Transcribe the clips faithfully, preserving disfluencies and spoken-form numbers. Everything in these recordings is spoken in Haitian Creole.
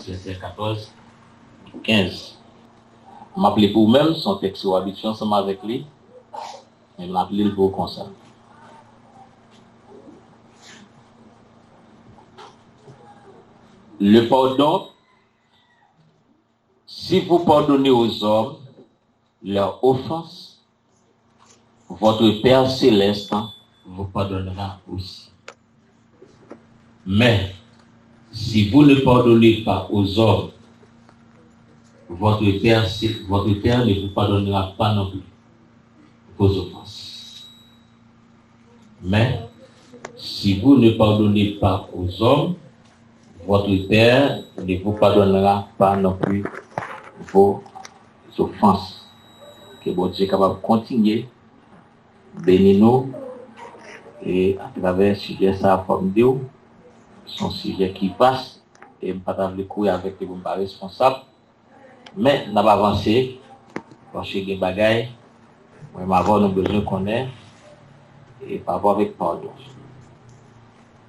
Efesyen katòz, kenz. M ap li pou ou menm, se yon tèks ou abitye ansanm avèk li, men m ap li l pou ou konsa. Le pardon, si vous pardonnez aux hommes leurs offenses, votre Père céleste vous pardonnera aussi. Mais si vous ne pardonnez pas aux hommes, votre Père, votre Père ne vous pardonnera pas non plus vos offenses. Mais si vous ne pardonnez pas aux hommes, votre Père ne vous pardonnera pas non plus vos offenses. Ke Bondye kapab kontinye beni nou e atravè sijè sa a, fò m di w, se yon sijè ki vas e m pa ta vle kouri avèk li pou m pa responsab. Men, n ap avanse, paske gen bagay, mwen menm avè w, nou bezwen konnen, e pa rapò avèk padon.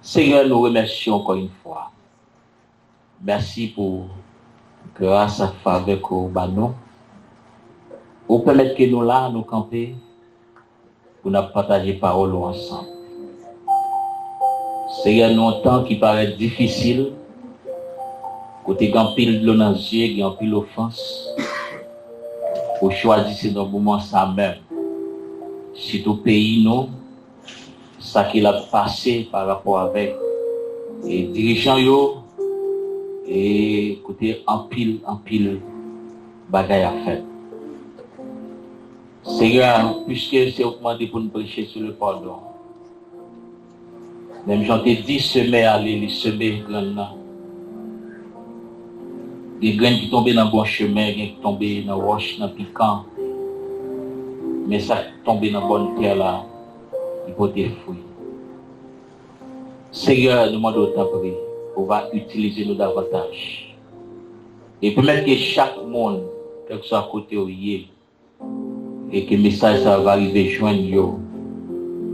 Senyè, nou remèsye w ankò yon fwa. Mèsi pou gras ak favè ke w ba nou. Ou pèmèt ke nou la, nou kanpe, pou n ap pataje pawòl ou ansanm. Senyè, nan yon tan ki parèt difisil, kote gen anpil dlo nan zye, gen anpil ofans, ou chwazi se nan moman sa menm, sitou peyi nou, sa ki la pase pa rapò avèk, e, dirijan yo, e kote anpil, anpil bagay ap fèt. Senyè, piske se ou k mande pou n preche sou le padon, menm jan w te di semè a, li, li seme grenn nan. Gen grenn ki tonbe nan bon chemen, gen ki tonbe nan wòch, nan pikan. Men sa k tonbe nan bòn tè la, li pote fwi. Senyè, nou mande w, tanpri, ou va itilize nou davantaj. E pèmèt ke chak moun, kèlkeswa kote w ye, e ke mesaj sa a va rive jwenn yo,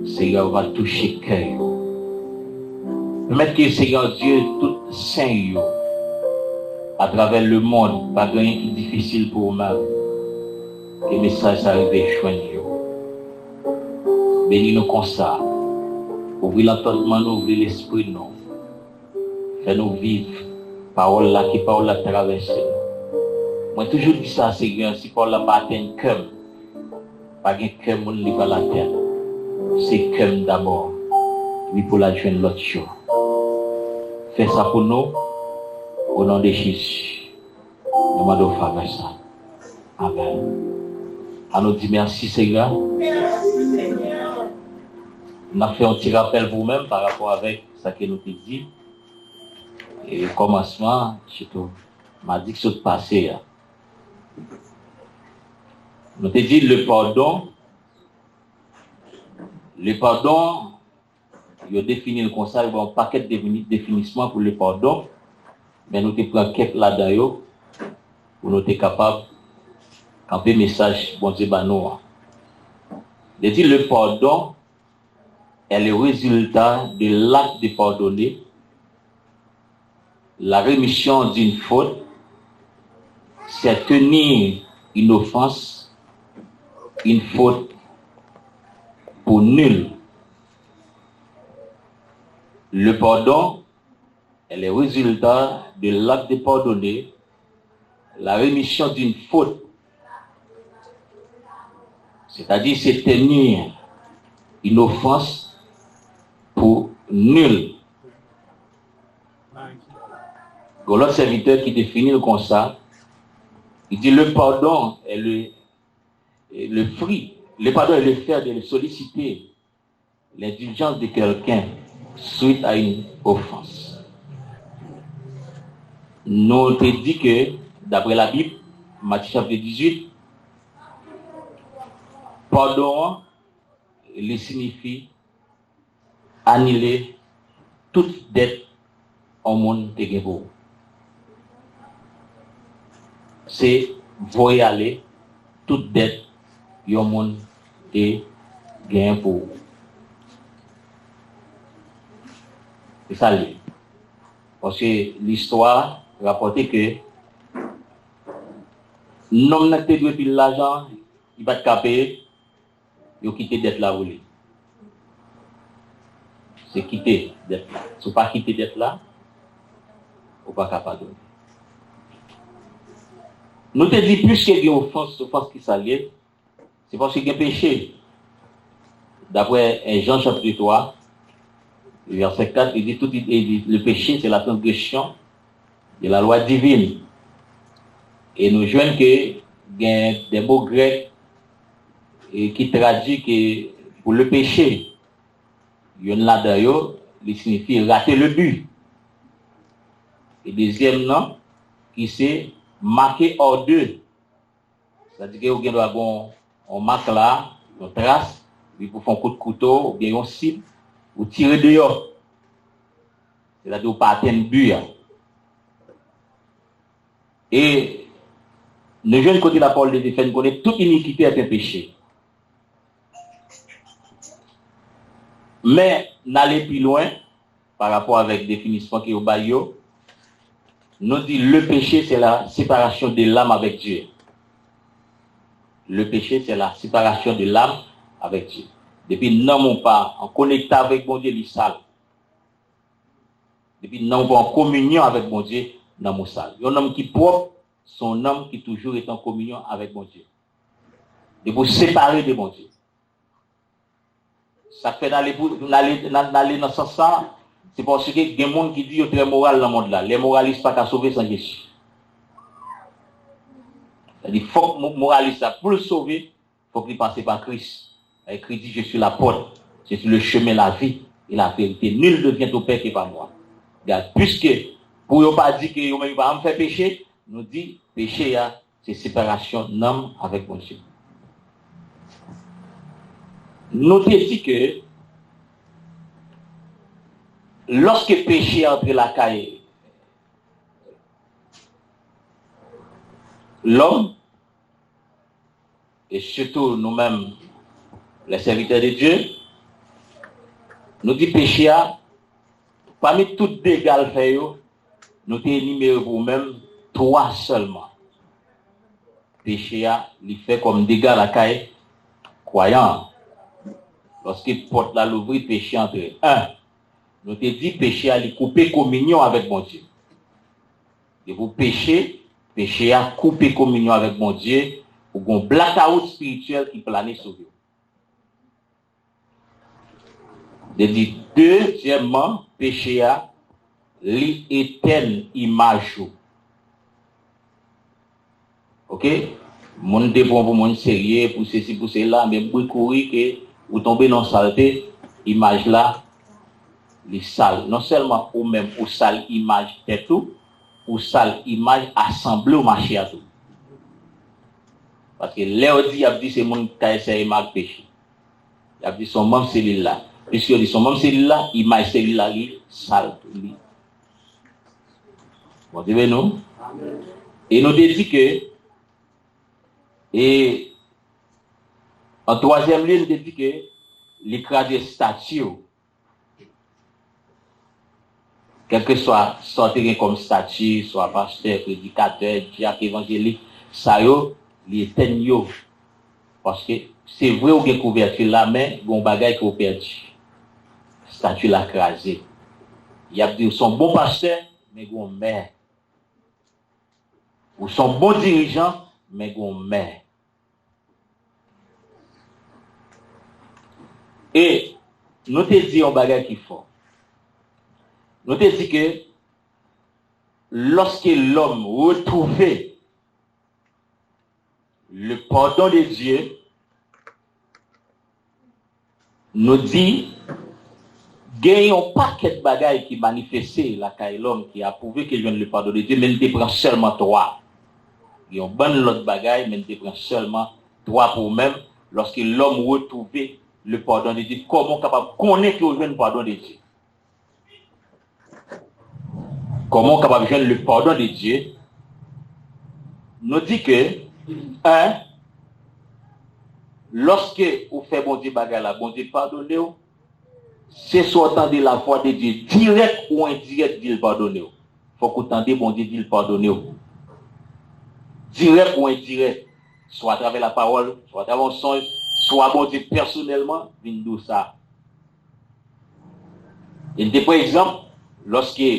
Senyè, ou va touche kè yo. Pèmèt ke, Senyè Dye, tout sen yo, atravè lemonn, pa gen anyen ki difisil pou ou menm. Ke mesaj sa a rive jwenn yo. Beni nou konsa. Ouvri lantandman nou, ouvri lespri nou. Fè nou viv pawòl la, ke pawòl la travèse nou. Mwen toujou di sa, Senyè, si pawòl la pa atenn kè m, pa gen kè moun li pral atenn. Se kè m dabò, epi pou l al jwenn lòt yo. Fè sa pou nou, o non de Jezi. Nou mande w favè sa. Amèn. An nou di mèsi, Senyè. N ap fè yon ti rapèl pou ou menm pa rapò avèk sa ke nou te di. E kòmansman, sitou madi k sot pase a. Nou te di le pardon, le pardon, yo defini l konsa, yo ba yon pakèt defini-, definisman pou le pardon, men nou te pran kèk ladan yo pou nou te kapab kanpe mesaj Bondye ba nou an. Li di, le pardon est le résultat de l'acte de pardonner. La rémission d'une faute, c'est tenir une offense, une faute pour nulle. Le pardon est le résultat de l'acte de pardonner, la rémission d'une faute. C'est-à-dire, c'est tenir une offense pour nulle. Gen lòt sèvitè ki defini l konsa, li di, le pardon est le, est le fruit, le pardon est le fait de solliciter l'indulgence de quelqu'un suite à une offense. Nou te di ke, daprè Labib, Matye chapit dizuit, padon an, li siyifi anile tout dèt yon moun te gen pou ou. Se voye ale tout dèt yon moun te gen pou ou. Se sa l ye. Paske listwa Rapòte ke nonm nan ki te dwe pil lajan, li pa t ka peye, yo kite dèt la woule. Se kite dèt la. Si w pa kite dèt la, ou pa ka padone. Nou te di, piske gen ofans, ofans ki sa l ye? Se paske gen peche. Daprè un Jean chapitre trois, verset quatre, il dit, tout, il dit, le péché, c'est la transgression de la loi divine. E nou jwenn ke gen de mo grèk e ki tradui ke pou le péché, youn ladan yo, li siyifi rate le bi. E dezyèm nan, ki se marqué hors d'eux. Sa di ke ou gen dwa gen yon, yon mak la, yon tras, epi pou fè yon kout kouto, oubyen yon sib, ou tire deyò. Sètadi ou pa atenn bi a. E nou jwenn kote lapawòl de Dye fè n konnen tout inikite est un péché. Men, n ale pi lwen, pa rapò avèk definisyon ke yo bay yo, nou di le péché, c'est la séparation de l'âme avec Dieu. Le péché, c'est la séparation de l'âme avec Dieu. Depi nanm ou pa an konekte avèk Bondye, li sal. Depi nanm ou pa an kominyon avèk Bondye, nanm ou sal. Yon nanm ki pwòp, se yon nanm ki toujou rete an kominyon avèk Bondye. Depi w separe de Bondye. Sa k fè n ale pou, n ale, n a-, n ale nan sans sa, se paske gen moun ki di yo trè moral nan mond la. Les moralistes pa ka sove san Jezi. Sètadi, fòk mo-, moralis la, pou l sove, fòk li pase pa Kris. Ekri di, je suis la porte, je suis le chemin, la vie et la vérité. Nul ne vient au Père que par moi. Gad, piske pou yo pa di ke yo menm yo pa janm fè peche, nou di peche a, se separasyon nanm avèk Bondye. Nou te di ke lòske peche a antre lakay lòm, e sitou nou menm, les serviteurs de Dieu, nou di peche a, pami tout dega l fè yo, nou te enimere pou ou menm twa sèlman. Peche a, li fè kòm dega lakay kwayan an. Lòske pòt la louvri, peche antre. En, nou te di peche a, li koupe kominyon avèk Bondye. Depi w peche, peche a koupe kominyon avèk Bondye, ou gen yon blakawout espirityèl ki plane sou ou. Li di, dezyèmman, peche a, li etèn imaj ou. Oke? Moun te pran w pou moun serye, pou sesi, pou sela, men bri kouri ke ou tonbe nan salte, imaj la, li sal. Non sèlman ou menm ou sal imaj tèt ou, ou sal imaj asanble w mache a tou. Paske lè yo di, y ap di se moun k ap eseye mak peche. Y ap di se yon manm selil la. Piske yo di se yon manm selil la, imaj selil la li sal tou li. Bondye beni w. E nou te di ke, e an twazyèm lye, nou te di ke li kraze estati w. Kèlkeswa sa w te gen kòm estati, swa pastè, predikatè, dyak, evanjelik, sa yo, li etèn yo. Paske se vre ou gen kouvèti la, men gen yon bagay ke w pèdi. Estati la kraze. Y ap di w se yon bon pastè, men gen yon mè. Ou se yon bon dirijan, men gen yon mè. E nou te di yon bagay ki fò. Nou te di ke lorsque l'homme retrouve le pardon de Dieu, nou di, gen yon pakèt bagay ki manifeste lakay lòm ki apwouve ke l jwenn le pardon de Dieu, men l te pran sèlman twa. Gen yon bann lòt bagay, men l te pran sèlman twa pou ou menm. Lorsque l'homme retrouve le pardon de Dieu, kòman w kapab konnen ke w jwenn padon de Dye? Kòman w kapab jwenn le pardon de Dieu? Nou di ke, en, lòske ou fè Bondye bagay la, Bondye padone w, se swa w tande lavwa de Dye dirèk ou endirèk di l padone w. Fòk ou tande Bondye di l padone w. Dirèk ou endirèk, swa atravè lapawòl, swa atravè yon sonj, swa Bondye pèsonèlman vin di w sa. E n te pran egzanp, lòske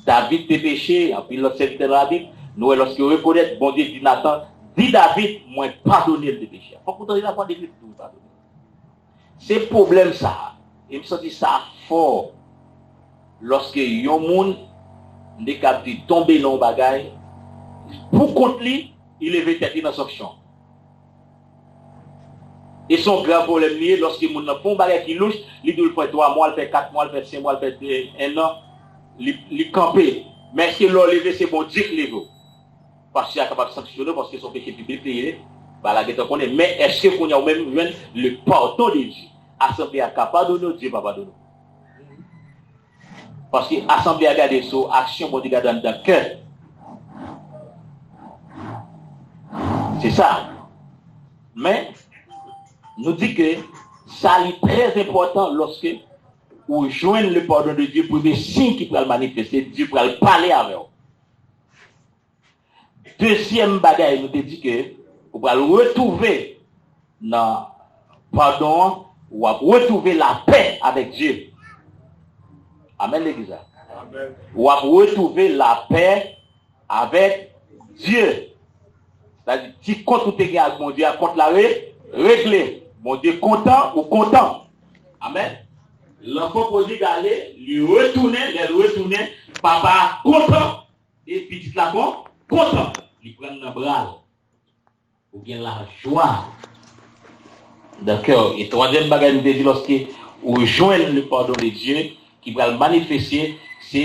David te peche, anpil lòt sèvitè nan Labib, nou wè lòske yo rekonèt, Bondye di Natan, di David, mwen padone l de peche a. Fòk ou tande sa, fòk David di w padone l. Se pwoblèm sa a. E m santi sa fò. Lòske yon moun, m te kab di tonbe nan yon bagay, pou kont li, li leve tèt li nan sanksyon. E se yon grav pwoblèm li ye, lòske moun nan fè yon bagay ki louch, li di w l pran twa mwa, l fè kat mwa, l fè senk mwa, l fè de, en an, li, li kanpe. Men èske lè w leve, se Bondye ki leve w? Pastè a kapab sanksyone w paske se yon peche piblik li ye, bagay la gentan konnen. Men èske kounye a ou menm ou jwenn le pardon de Dieu? Asanble a ka padone w, Dye pa padone w. Paske asanble a gade sou aksyon, Bondye gade anndan kè. Se sa. Men, nou di ke sa li trè enpòtan lòske ou jwenn le pardon de Dieu, premye siy ki pral manifeste, Dye pral pale avè w. Dezyèm bagay, nou te di ke ou pral retwouve nan padon an, w ap retwouve lapè avèk Dye. Amèn, legliz la. W ap retwouve lapè avèk Dye. Sètadi, ti kont ou te gen ak Bondye a, kont la re-, regle. Bondye kontan, ou kontan. Amèn. Lanfan pwodig ale, li retounen, lè l retounen, papa a kontan. E pitit la kon-, kontan. Li pran l nan bra l. Ou gen lajwa nan kè w. E twazyèm bagay nou te di, lòske ou jwenn le pardon de Dieu ki pral manifeste, se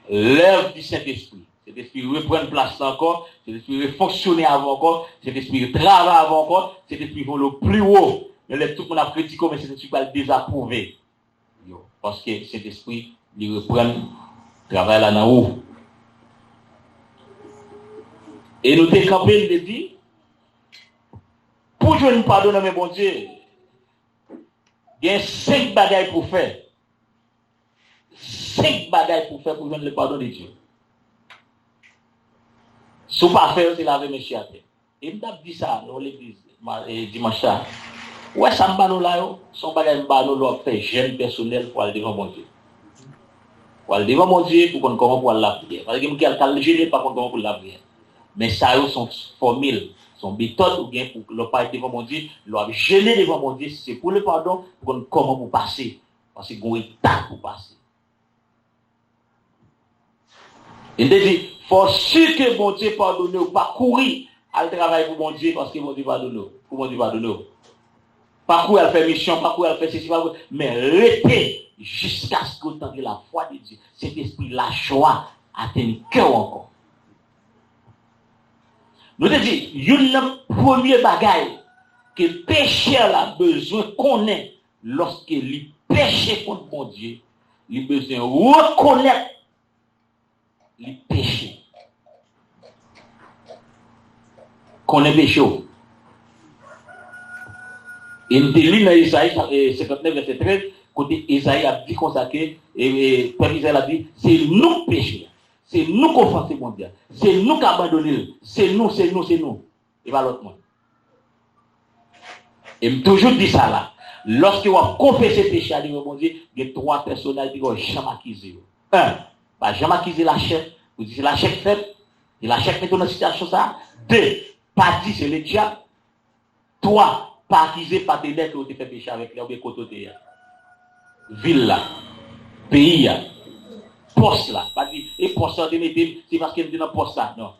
lèv di Sentespri. Sentespri reprann plas la ankò, Sentespri refonksyone avè w ankò, Sentespri retravay avè w ankò, Sentespri vole w pi wo. Men lè tout moun ap kritike w, men Sentespri pral dezapwouve yo. Paske Sentespri, li reprann travay la nan ou. E nou te kanpe, nou te di, pou jwenn padon nan men Bondye, gen senk bagay pou fè. Senk bagay pou fè pou jwenn le pardon de Dieu. Si w pa fè yo, se lave men chè atè. E m t ap di sa nan legliz ma-, e, dimanch sa. Ou wè sa m ba nou la yo? Se yon bagay m ba nou lè w ap fè jèn pèsonèl pou al devan Bondye. Pou al devan Bondye, pou konn kòman pou al lapriyè. Paske gen moun ki al, k al jene, pa konn kòman pou lapriyè. Men sa yo se yon fòmil, se yon metòd ou gen pou lè w parèt devan Bondye, lè w ap jene devan Bondye, si se pou le padon, pou konn kòman pou pase. Paske gen yon etap pou pase. E m te di, fò si ke Bondye padone w, pa kouri al travay pou Bondye, paske Bondye padone w, pou Bondye padone w. Pa kouri al fè misyon, pa kouri al fè sesi, pa kouri, men rete jiskaske w tande lavwa de Dye. Sentespri lajwa atenn kè w ankò. Nou te di, youn nan premye bagay ke pechè la bezwen konnen lòske li peche kont Bondye, li bezwen rekonèt li peche. Konnen peche w. E n te li nan Ezayi, e, senkantnèf, vèsè trèz, kote Ezayi ap di konsa ke, e, e, pèp Izrayèl ap di, se nou k peche. Se nou k ofanse Bondye. Se nou k abandone l. Se nou, se nou, se nou. E pa lòt moun. E m toujou di sa la. Lòske w ap konfese peche a devan Bondye, gen twa pèsonaj ki pa janm akize yo. En, pa janm akize lachè, pou di se lachè k fè m, se lachè k mete w nan sitiyasyon sa a. De, pa di se ledyab. Twa, pa akize patnè ke w te fè peche avèk li a oubyen kote w te ye a. Vil la, peyi a, pòs la. Pa di, e pòs la w te mete m, se paske m te nan pòs la. Non.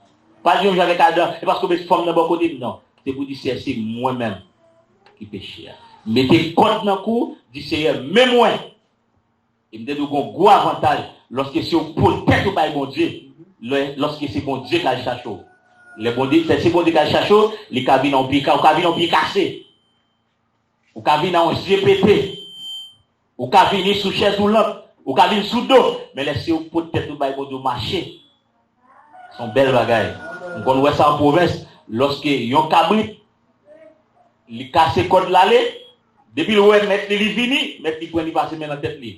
Pa di yon jan avèk Adan, e paske w met fanm nan bò kote m. Non. Se pou di, Seyè, se mwen menm ki peche a. Mete kòd nan kou, di, Seyè, men mwen. E m te di w gon gwo avantaj lòske se w pot tèt ou bay Bondye, lè, lòske se Bondye k al chache w. Lè Bondye, se, se Bondye k al chache w, li ka vin an pye ka, ou ka vin an pye kase. Ou ka vin an zye pete. Ou ka vini sou chèz woulant. Ou ka vin sou do. Men lè se w pot tèt ou bay Bondye, ou mache. Se yon bèl bagay. M konn wè sa an pwovens, lòske yon kabrit, li kase kòd l ale, depi l wè mèt li, li vini, mèt li pran, li pase men nan tèt li.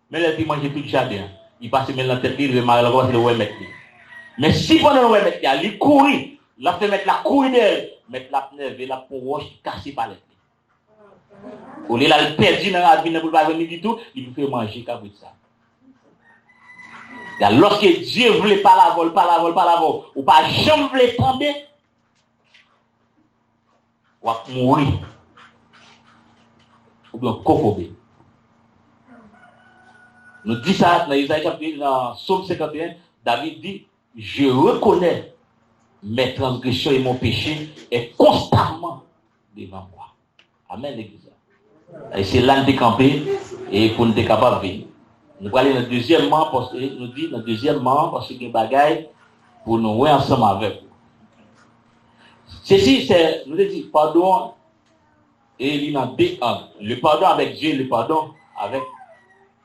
Men lè l te manje tout jaden an, li pase men l nan tèt li, li remare l ankò paske l wè mèt li. Men si pandan l wè mèt li a, li kouri, l ap fè mèt la kouri dèyè l, mèt la ap nève, l ap pran wòch, li kase palèt li. Olye l al pèdi nan ravin nan pou l pa jwenn li ditou, li prefere manje kabrit sa. Ya, lòske Dye vle pale avè w, l pale avè w, l pale avè w, ou pa janm vle tande, w ap mouri. Oubyen w kokobe. Nou di sa nan Ezayi chapit, nan Sòm senkanteyen, David di, Je reconnais mes transgressions et mon péché est constamment devant moi. Amèn, legliz la. E se la n te kanpe, e pou n te kapab vini. Nou prale nan dezyèmman, paske nou di nan dezyèmman, paske gen bagay pou nou wè ansanm avèk ou. Sesi, se, nou te di, padon, e li nan de ang. Le pardon avec Dieu, le pardon avec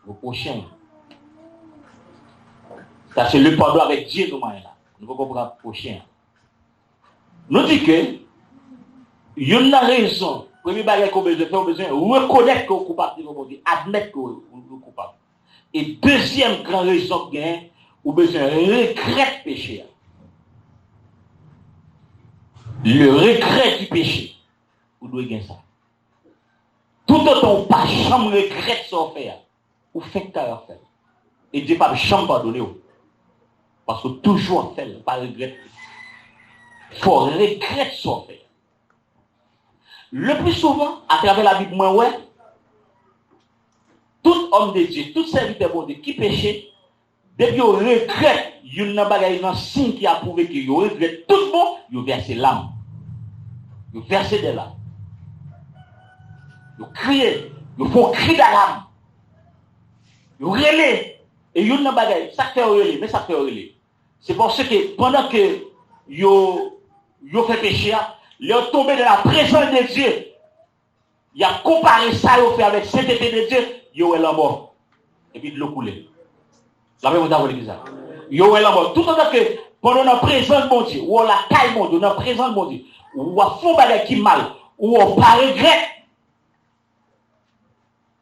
le prochain. Sa se le pardon avec Dieu nou manyen la. Nou poko pran pwochen an. Nou di ke youn nan rezon, premye bagay ke w bezwen fè, w bezwen rekonèt ke w koupab devan Bondye, admèt ke w, w koupab. E dezyèm gran rezon k genyen, ou bezwen regrèt peche a. Le regret du péché. Ou dwe gen sa. Toutotan ou pa janm regrèt sa w fè a, ou fenk ka ap fè l. E Dye p ap janm padone w. Paske w toujou ap fè l, ou pa regrèt li. Fò w regrèt sa w fè a. Le pli souvan, atravè Labib, mwen wè, tout òm de Dye, tout sèvitè Bondye ki peche, depi yo regrèt youn nan bagay nan siy ki apwouve ke yo regrèt tout bon, yo vèse lam. Yo vèse de lam. Yo kriye, yo fè yon kri dalam. Yo rele. E youn nan bagay, sa k fè yo rele, men sa k fè yo rele. Se paske pandan ke yo, yo fè peche a, lè yo tonbe dans la présence de Dieu, y ap konpare sa yo fè avèk sentete de Dye, yo wè lanmò. Epi dlo koule. Lapè Bondye avè w legliz la. Yo wè lanmò. Toutotan ke pandan w nan prezans Bondye, ou lakay Bondye, ou nan prezans Bondye, w ap fè yon bagay ki mal, ou wè w pa regrèt,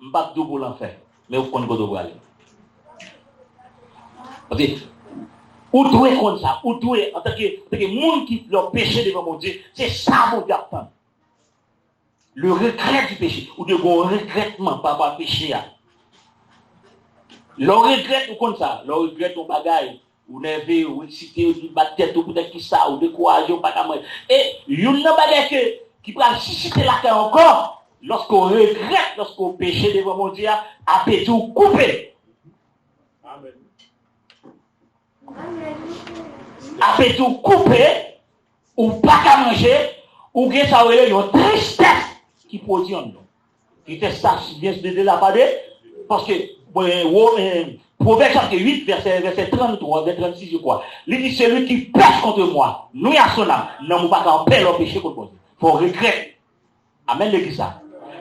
m p ap di w pou w lanfè, men ou konn kote w prale. Paske ou dwe konn sa, ou dwe, antanke, antanke moun ki lè w peche devan Bondye, se sa Bondye ap tann. Le regret du péché. Ou dwe gen yon regrètman pa rapò a peche a. Lè w regrèt, ou konn sa. Lè w regrèt yon bagay, ou nève, ou eksite, ou bat tèt ou poutèt kisa, ou dekouraje, ou pa ka manje. E youn nan bagay ke, ki pral sisite lakay ankò, lòske w regrèt, lòske w peche devan Bondye a, apeti w koupe. Amèn. Apeti w koupe, ou pa ka manje, ou gen sa yo rele yon tristès ki pwodui anndan w. Tristès sa vyen de, de la pa de, paske, bon, wo, eh, Pwovèb chapit uit, vèsè, vèsè tranntwa, vèsè trannsis, je crois. Li di, celui qui pèche contre moi nuit à son âme. Nanm ou pa ka anpè lè w peche kont Bondye. Fò w regrèt. Amèn, legliz sa.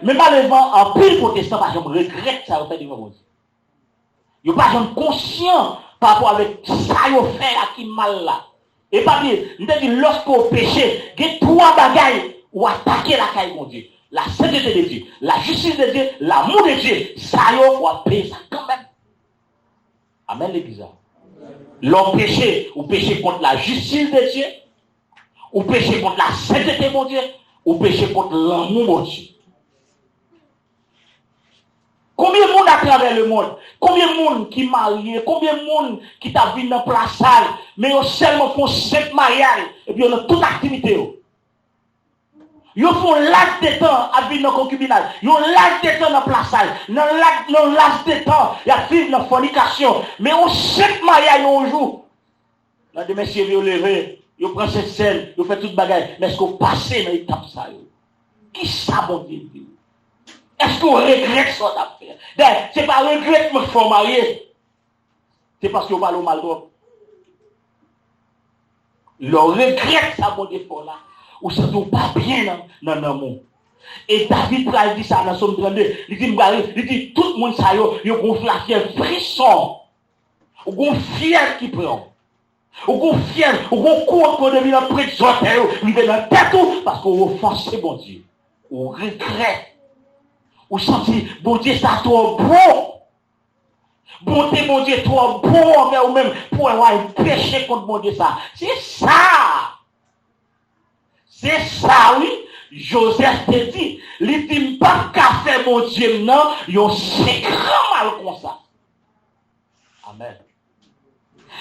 Men malerezman, anpil pwotestan pa janm regrèt sa yo fè devan Bondye. Yo pa janm konsyan pa rapò avèk sa yo fè a ki mal la. E pa bliye, m te di, lòske w peche, gen twa bagay ou atake lakay Bondye. La sainteté de Dieu, la justice de Dieu, l'amour de Dieu. Sa yo, w ap peye sa kanmenm. Amèn, legliz la. Lè w peche, ou peche kont la justice de Dieu, ou peche kont la sainteté Bondye, ou peche kont lanmou Bondye. Konbyen moun atravè lemonn? Konbyen moun ki marye? Konbyen moun ki t ap vin nan plasaj, men yo sèlman fè yon senp maryaj, epi yo nan tout aktivite yo? Yo fè yon laj de tan ap vin nan konkibinaj, yon laj de tan nan plasaj, nan laj, yon laj de tan y ap viv nan fònikasyon, men yon senp maryaj yon jou. Nan demen, si yo leve, yo pran Sentsèn, yo fè tout bagay. Men èske w pase nan etap sa yo? Kisa Bondye di w? Èske w regrèt sa w t ap fè? Dayè, se pa regrèt mwen k fè w marye. Se paske yo pale w mal twòp. Lè w regrèt sa Bondye fè w la, ou santi w pa byen nan, nan nanm ou. E David pral di sa nan Sòm trannde. Li di, m pral, li di, tout moun sa yo, yo gon lafyèv frison. Ou gon fyèv ki pran w. Ou gon fyèv, ou gon kourant ki depi nan pwent zòtèy ou rive nan tèt ou, paske ou ofanse Bondye. Ou regrèt. Ou santi Bondye sa twò bon. Bonte Bondye twò bon anvè ou menm pou w al peche kont Bondye sa. Se sa! Se sa wi, Jozèf te di. Li di, "M p ap ka fè Bondye m nan yon senk gran mal konsa." Amèn.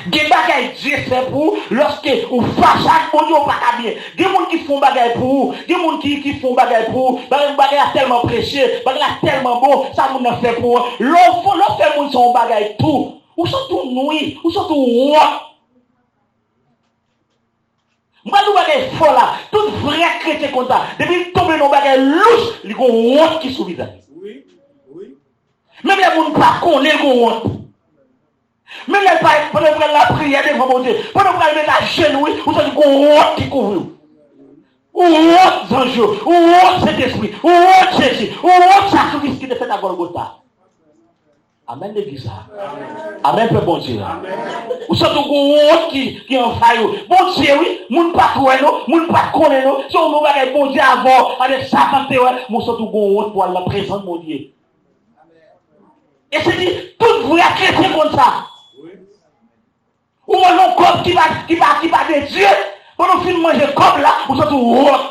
Gen bagay Dye fè pou ou, lòske ou fache ak Bondye, ou pa ka byen. Gen moun ki fè yon bagay pou ou, gen moun ki, ki fè yon bagay pou ou, bagay, bagay la tèlman presye, bagay la tèlman bon, sa moun nan fè pou ou. Lè w fè, lè w fè moun sa yon bagay tou, ou santi w nwi, ou santi w wont. M pral di w bagay fò la. Tout vrè kretyen konn sa. Depi l tonbe nan yon bagay lous, li gon wont ki sou vizaj li. Wi, wi. Menm lè moun pa konnen, l gon wont. Menm lè l pa, pandan l pral lapriyè devan Bondye, pandan l pral met ajenou, wi, ou santi gon wont ki kouvri w. Ou wont zanj yo, ou wont Sentespri, ou wont Jezi, ou wont sakrifis ki te fèt a Gòlgota. Amèn, legliz la. Amèn, pèp Bondye la. Ou santi w gon wont ki, ki anvayi w. Bondye, wi, moun pa t wè non, moun pa t konnen non. Se yon bagay Bondye avè w, avèk sa k te wè, men w santi w gon wont pou w al nan prezans Bondye. E se di, tout vrè kretyen konn sa. Ou manje yon kòb ki pa, ki pa, ki pa de Dye, pandan w fin manje kòb la, ou santi w wont.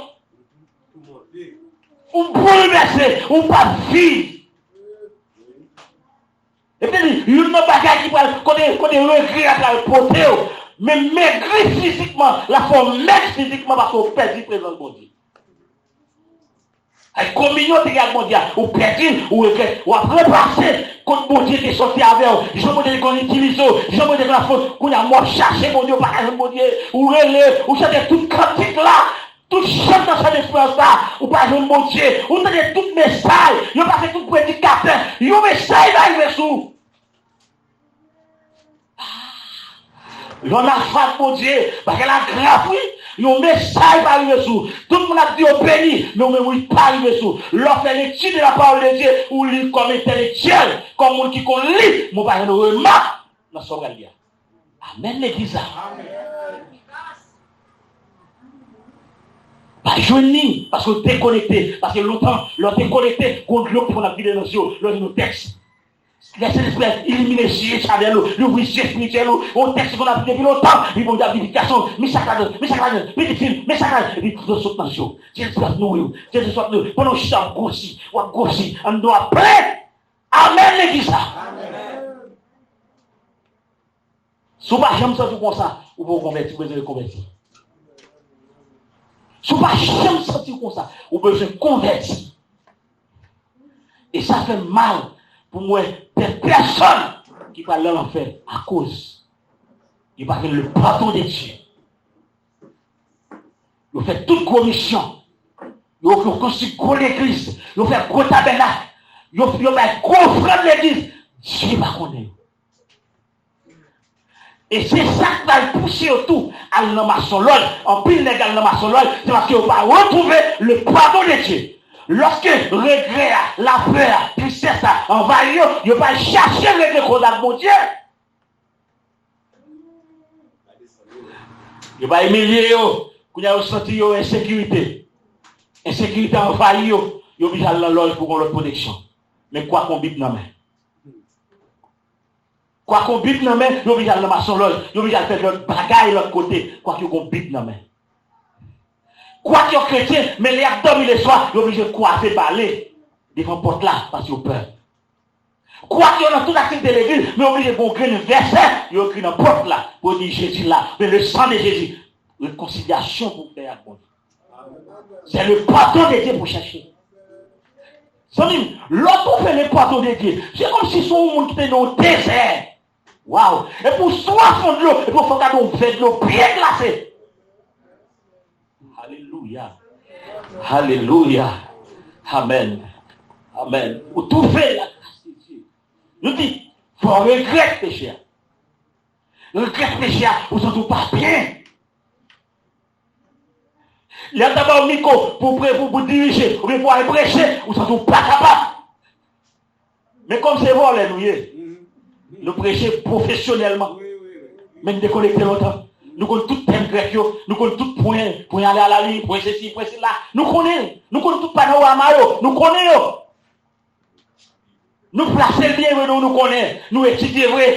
Ou boulvèse, ou p ap viv. Epi li, youn nan bagay ki pral, kote, kote regrè a pral pote w, men megri fizikman, l ap fè w mèg fizikman paske w pèdi prezans Bondye. Ay, kominyon te gen ak Bondye a, ou pèdi l, ou regrèt, w ap repase kot Bondye te sòti avè w, jan Bondye te konn itilize w, jan Bondye te konn ap fè w, kounye a, men w ap chache Bondye, ou pa ka jwenn Bondye, ou rele, ou chante tout kantik la, tout chant nan chan desperans la, ou pa jwenn Bondye, ou tande tout mesaj, yo pase tout predikatè, yon mesaj pa rive sou ou. Lè w nan fas Bondye, bagay la grav wi. Yon mesaj pa rive sou ou. Tout moun ap di yo beni, men ou menm wi pa rive sou ou. Lè w fè letid de la parole de Dieu, ou li kòm entelektyèl, kòm moun ki konn li, men w pa jwenn remak nan sa w pral li a. Amèn, legliz la. Pa jwenn li, paske w dekonekte. Paske lontan, lè w dekonekte, gon dlo ki konn ap vide nan zye w, lè w li yon tèks. Lè Sentespri a ilimine zye chadèl ou, li ouvri zye espirityèl ou, yon tèks ki konn ap vide depi lontan, li Bondye ap di, "Pitit gason, men sa k ladan, men sa k ladan, pitit fi m, men sa k ladan," epi dlo sot nan zye w. Sentespri ap nouri w, Sentespri ap nouri w. Pandan w chita, w ap gwosi, w ap gwosi, anndan w ap plen. Amèn, legliz la. Si w pa janm santi w konsa, ou poko konvèti, ou bezwen konvèti. Si w pa janm santi w konsa, ou bezwen konvèti. E sa fè m mal pou m wè de pèsòn ki pral nan lanfè akoz yo pa jwenn le padon de Dye. Yo fè tout gwo misyon. Yo, yo konstwi gwo legliz. Yo fè gwo tabènak. Yo, yo bay gwo ofrann legliz. Dye pa konnen yo. E se sa k pral pouse yo tou al nan masonlòj. Anpil nèg al nan masonlòj, se paske yo pa retwouve le padon de Dye. Lòske regrè a, lapè a, tristès la anvayi yo, yo pa al chache regle kòz ak Bondye. Yo pa imilye yo. Kounye a yo santi yo ensekirite. Ensekirite anvayi yo. Yo oblije al nan lòj pou gon lòt pwoteksyon. Men kwak yon Bib nan men. Kwak yon Bib nan men, yo oblije al nan masonlòj. Yo oblije al fè lòt bagay lòt kote. Kwak yo gon Bib nan men. Kwak yo kretyen, men lè y ap dòmi leswa, yo oblije kwaze bale devan pòt la, paske yo pè. Kwak yo nan tout aktivite legliz, men yo oblije gon grenn vèsè yo ekri nan pòt la pou yo di Jezi la, men le sang de Jésus. Rekonsilyasyon pou fè ak Bondye. C'est le pardon de Dieu pou chèche. Zanmi m, lè w twouve le pardon de Dieu, se kòmsi se yon moun ki te nan yon dezè. Waw! Epi w swaf yon dlo, epi w fè w gade yon vè dlo byen glase. Alelouya. Alelouya. Amèn. Amèn. Ou twouve la gras de Dye. Nou di, fò w regrèt peche a. Regrèt peche a, ou santi w pa byen. Lè yo ta ba w mikwo pou pre-, pou, pou dirije, oubyen pou al preche, ou santi w pa kapab. Men kòm se vòlè nou ye, nou preche pwofesyonèlman. Men n dekonekte lontan. Nou konn tout tèm grèk yo, nou konn tout pwen, pwen ale alali, pwen sesi, pwen sela. Nou konnen, nou konn tout panorama yo, nou konnen yo. Nou plase l byen vre, nou, nou konnen, nou etidye vre.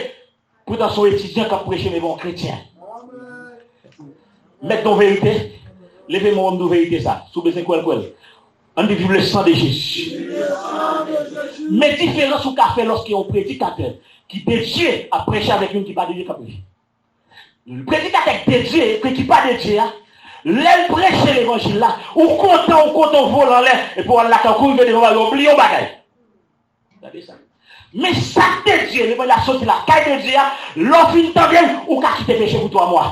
Poutan se yon etidyan k ap preche, men bon kretyen. Mèt gon verite, leve men w, m di w verite sa. Si w bezwen kwè l, kwè l. Ann di, viv le sang de Jésus. Men diferans ou ka fè lòske yon predikatè ki dedye ap preche avèk youn ki pa dedye k ap preche. Predikatè k dedye, ki pa dedye a, lè l preche levanjil la, ou kontan, ou kontan, ou vole anlè, epi w al lakay ou, kouri vin devan bagay, ou bliye yon bagay. Gade sa. Men sa k dedye, levanjil la soti lakay dedye a, lè w fin tande l, ou ka kite peche pou twa mwa.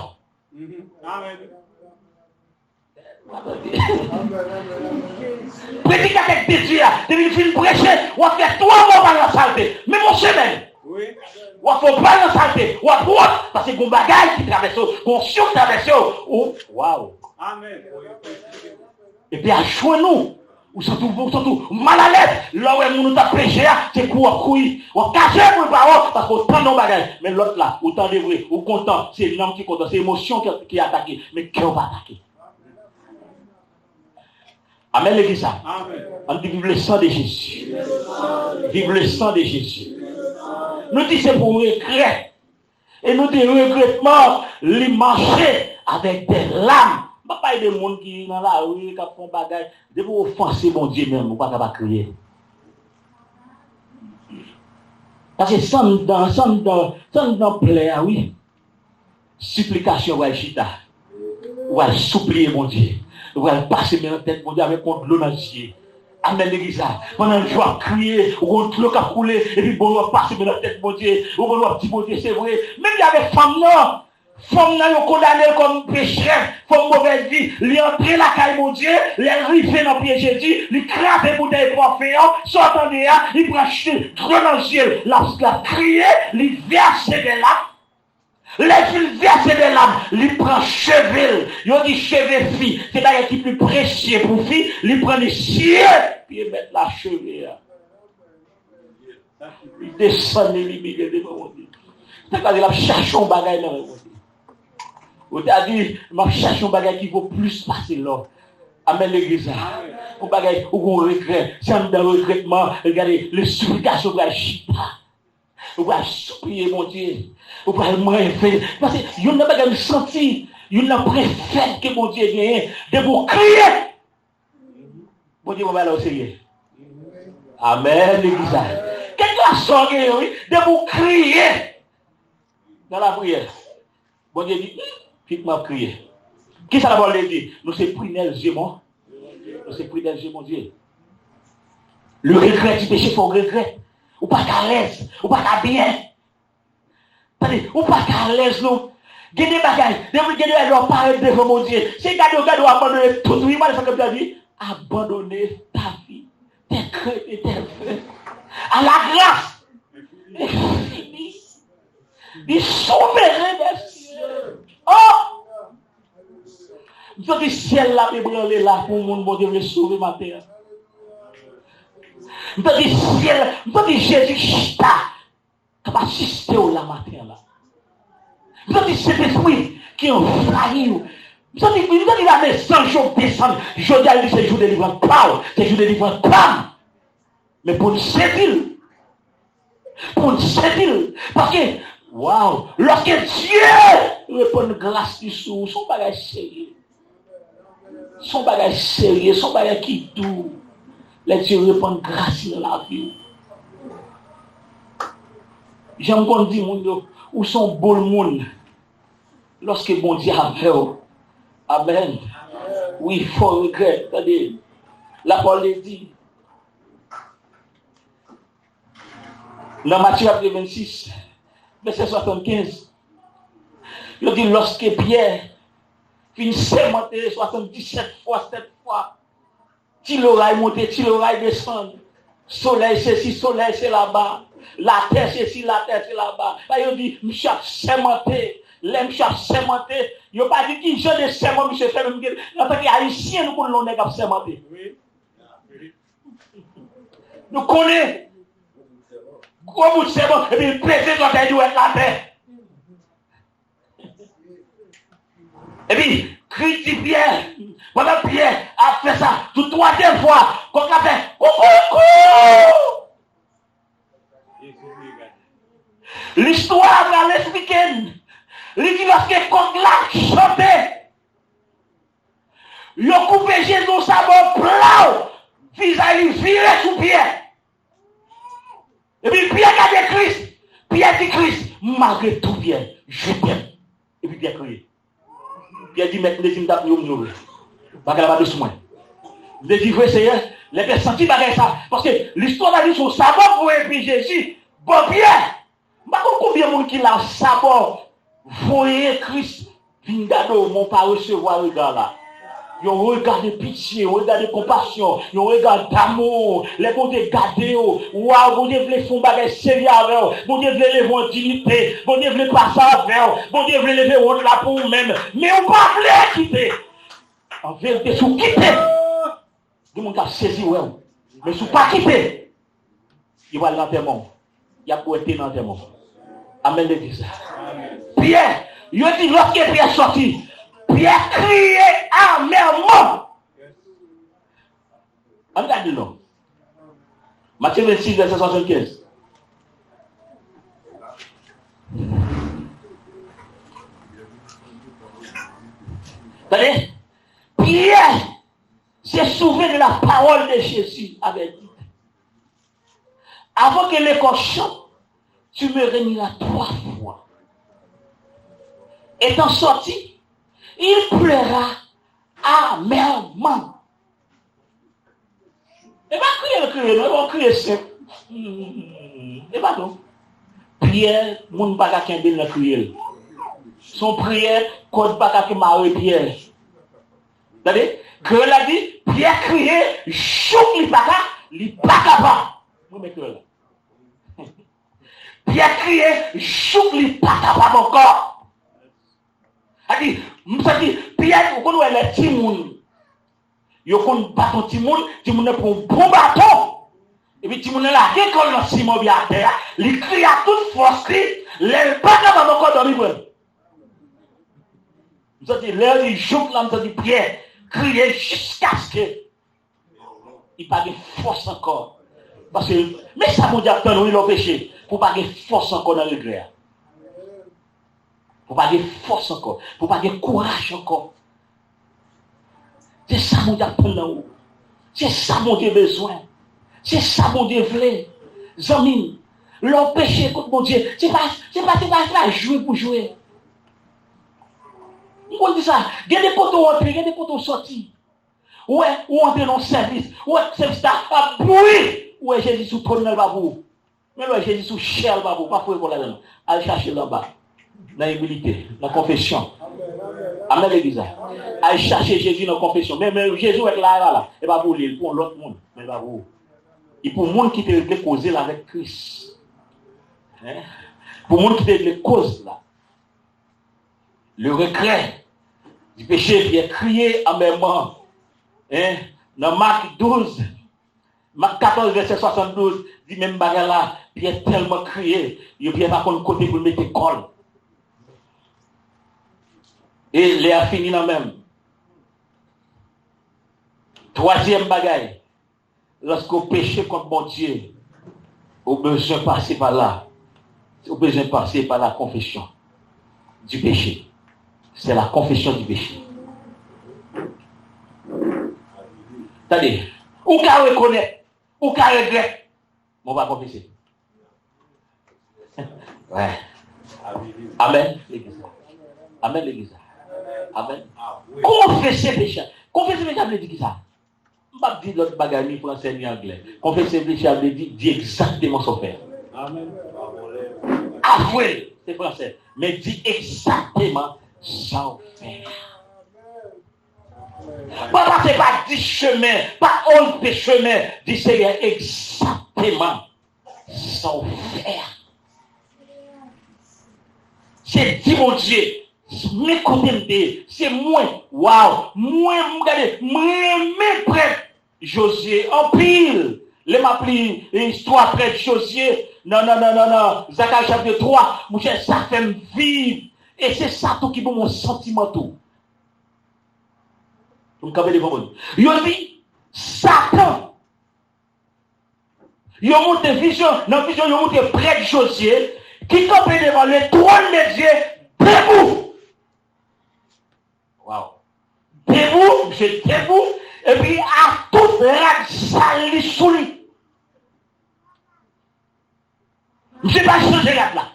Predikatè k dedye a, depi l fin preche, w ap fè twa mwa w pa nan salte. Men monchè, men, w ap fè w pa nan salte, w ap wont, paske gon bagay ki travèse w, gon onksyon ki travèse w. Ou, waw. Epi a jwenn ou, ou santi w, ou santi w malalèz. Lè w wè moun ou t ap preche a, se kou w ap kouri. W ap kache pou l pa wè w, paske w tande yon bagay. Men lòt la, ou tande vre, ou kontan, se nanm ki kontan, se emosyon ki, ki atake, men kè w pa atake. Amèn, legliz la. Ann di, viv le sang de Jésus. Viv le sang de Jésus. Nou di se pou regrè. E nou di regretman, li mache avèk de lam. M pa pale de moun ki nan lari, k ap fè yon bagay. Depi w ofanse Bondye menm, ou pa ka pa kriye. Paske san dan, san dan, san dan plè a, wi. Siplikasyon pral chita. Ou pral sipliye Bondye. Ou pral pase men nan tèt Bondye avèk yon dlo nan zye. Amèn, legliz la. Pandan w ap kriye, ou gon dlo k ap koule, epi bon, w ap pase men nan tèt Bondye. Ou konn w ap di Bondye, se vre. Menm jan avèk fanm nan. Fanm nan, yo kondane l kòm pecherès, fanm movèz vi. Li antre lakay Bondye, lè l rive nan pye Jezi, li kraze boutèy pwafen an, sa w tande a, li pran dlo nan zye l, l ap, l ap kriye, li vèse de lam. Lè l fin vèse de lam, li pran cheve l. Yo di cheve fi, se bagay ki pi presye pou fi, li pran li siye pye mèt la cheve a. Li desann li, li imilye l devan Bondye. Sa k vle di l ap chache yon bagay nan men Bondye. Ou ta di, m ap chache yon bagay ki vo plis pase lò. Amèn, legliz la. Yon bagay, ou gon regrè. Se anndan regretman, gade, le siplikasyon pral chita. Ou pral sipliye Bondye. Ou pral manyen fè. Paske youn nan bagay m santi, youn nan prefèt ke Bondye genyen, depi w kriye, Bondye pran bagay la oserye. Amèn, legliz la. Kèlkeswa sa w genyen, wi, depi w kriye nan lapriyè, Bondye di, "Hmm, pitit mwen ap kriye." Kisa lapawòl de Dye di? Nou se prinèl zye Bon-, nou se prinèl zye Bondye. Le regret du péché fè w regrèt. Ou pa ka alèz, ou pa ka byen. Tande, ou pa ka alèz non. Gen de bagay, gen de bagay lè w parèt devan Bondye. Se gade w, gade w abandone tout, wi, gade sa ke Bib la di. Abandonner ta vie, tes craintes et tes peurs à la grâce. Et fini. Li souveren dè syèl. Oh! M santi syèl la ap ebranle la pou moun Bondye vle sove maten an. M santi syèl, m santi Jezi chita k ap asiste w la maten an la. M santi Sentespri ki anvayi w. M santi, m santi lame zanj yo desann. Jodi a, li se jou delivrans pa w, se jou delivrans pa m. Men pou n sezi l, pou n sezi l. Paske, waw, lòske Dye repann gras li sou ou, se yon bagay serye. Se yon bagay serye, se yon bagay ki dou. Lè Dye repann gras li nan lavi w. Jan m konn di moun yo, ou se yon boul moun lòske Bondye avè w. Amèn. Wi, fò w regrèt, tande. Lapawòl de Dye di, nan Matye chapit vennsis, vèsè swasannkenz, yo di, lòske Pyè fin sèmante swasanndisèt fwa, sèt fwa, ti loray monte, ti loray desann, solèy sesi, solèy se laba, latè sesi, latè se laba. Sa yo di, misye ap sèmante. Lè misye ap sèmante, yo pa di ki jan de sèman misye fè, men antanke Ayisyen, nou konn lè yon nèg ap sèmante. Nou konnen gwo bout sèman, epi l peze zòtèy dwèt l atè. Epi, kri di Pyè, pandan Pyè ap fè sa, sou twazyèm fwa, kòk la fè koukoukou! Listwa a pral esplike n. Li di lòske kòk la ap chante, yo koupe Jezi yon sabò, plaw! Vizaj li vire sou Pyè. Epi Pyè gade Kris. Pyè di Kris, "Malgre tou, Pyè, je t'aime." Epi Pyè kriye. Pyè di, "Mèt, m te di m t ap mouri, m jwe vre. Bagay la pa dous mwen. M te di vre, Seyè, lè Pyè santi bagay sa, paske listwa la di se yon sabò voye epi Jezi, bon Pyè." M pa konn konbyen moun ki la sabò voye Kris vin gade w, men w pa resevwa rega la. Yon rega de pitye, yon rega de konpasyon, yon rega damou. Lè Bondye gade w, waw, Bondye vle fè yon bagay serye avè w. Bondye vle leve w an diyite. Bondye vle pase avè w. Bondye vle leve wont la pou ou menm. Men ou pa vle kite. An verite, si w kite, gen moun k ap sezi wè w. Men si w pa kite, yo pral nan antèman w. Y ap bwè te nan antèman w. Amèn, legliz la. Pyè, yo di lòske Pyè sòti, Pyè kriye amèman. Ann gade non. Matye vennsis, vèsè swasannkenz. Tande, Pyè se souvni de la parole de Jésus avait dit, "Avant que le cochon, tu me renieras trois fois." Étant sorti, il pleura amèrement. E pa kriye l kriye non, e pa yon kriye senp. Hmm, e pa non. Pyè, moun pa ka kenbe l nan kriye l. Se yon priyè, kòd pa ka mare Pyè. Tande, Kreyòl la di, Pyè kriye jouk li pa ka, li pa kapab. Mwen renmen Kreyòl la. Pyè kriye jouk li pa kapab ankò. Sa di, m santi Pyè, ou konn wè lè timoun, yo konn bat yon timoun, timoun nan pran yon bon baton. Epi timoun nan lage kò l nan siman oubyen atè a, li kriye ak tout fòs li, lè l pa kapab ankò, dòmi pran l. M santi lè yo di jouk la, m santi Pyè kriye jiskaske li pa gen fòs ankò. Paske, men sa Bondye ap tann ou, wi, lè w peche, pou w pa gen fòs ankò nan regrè a. Pou w pa gen fòs ankò, pou w pa gen kouraj ankò. Se sa Bondye ap tann nan ou. Se sa Bondye bezwen. Se sa Bondye vle. Zanmi m, lè w peche kont Bondye, se pa, se pa, se pa, se pa jwe pou jwe. M konn di sa. Gen de kote w antre, gen de kote w sòti. Ou wè, ou antre nan sèvis, ou wè sèvis la ap bouri. Ou wè Jezi sou twòn nan, li pa pou ou. Men lè w wè Jezi sou chè a, li pa pou ou, pa foure kò w ladan l. Al chache l anba, nan imilite, nan konfesyon. Amèn, legliz la. Al chache Jezi nan konfesyon. Men, men Jezi w wè k la a la, e pa pou li, li pou yon lòt moun, men li pa pou ou. Li pou moun ki te regle koze l avèk Kris. Hein? Pou moun ki te regle koz la. Le regret du péché, Pyè kriye amèman. Hein? Nan Mak douz, Mak katòz, vèsè swasanndouz, di menm bagay la, Pyè tèlman kriye, yo Pyè pa konn kote pou l mete kò l. E lè a fini nan men m. Twazyèm bagay, Lòske w peche kont Bondye, ou bezwen pase pa la. Ou bezwen pase pa la confession du péché. C'est la confession du péché. Tande, ou ka rekonèt, ou ka regrèt, men w pa konfese. Wè. Amèn, legliz la. Amèn, legliz la. Amèn. Konfese peche. Konfese peche vle di kisa? M p ap di lòt bagay, ni fransè, ni anglè. Konfese peche a vle di, di egzakteman sa w fè a. Amèn. Avwe l, se fransè. Men di egzakteman sa w fè a. Pa pase pa dis chemen, pa onz pe chemen. Di, Seyè, egzakteman sa w fè a. Se di Bondye, men kote m te ye, se mwen, waw, mwen, m gade, m renmen prèt Jozye anpil. Lè m ap li istwa prèt Jozye nan, nan, nan, nan, nan Zakari chapit twa, monchè, sa fè m viv. E se sa tou ki ban m yon santiman tou. Pou m kanpe devan moun. Yo di, Satan Yo montre vizyon, nan vizyon, yo montre prèt Jozye, qui campait devant le trône de Dieu debout. Wow. Debout, misye debout, epi a tout rad sal li sou li. Misye pa chanje rad la.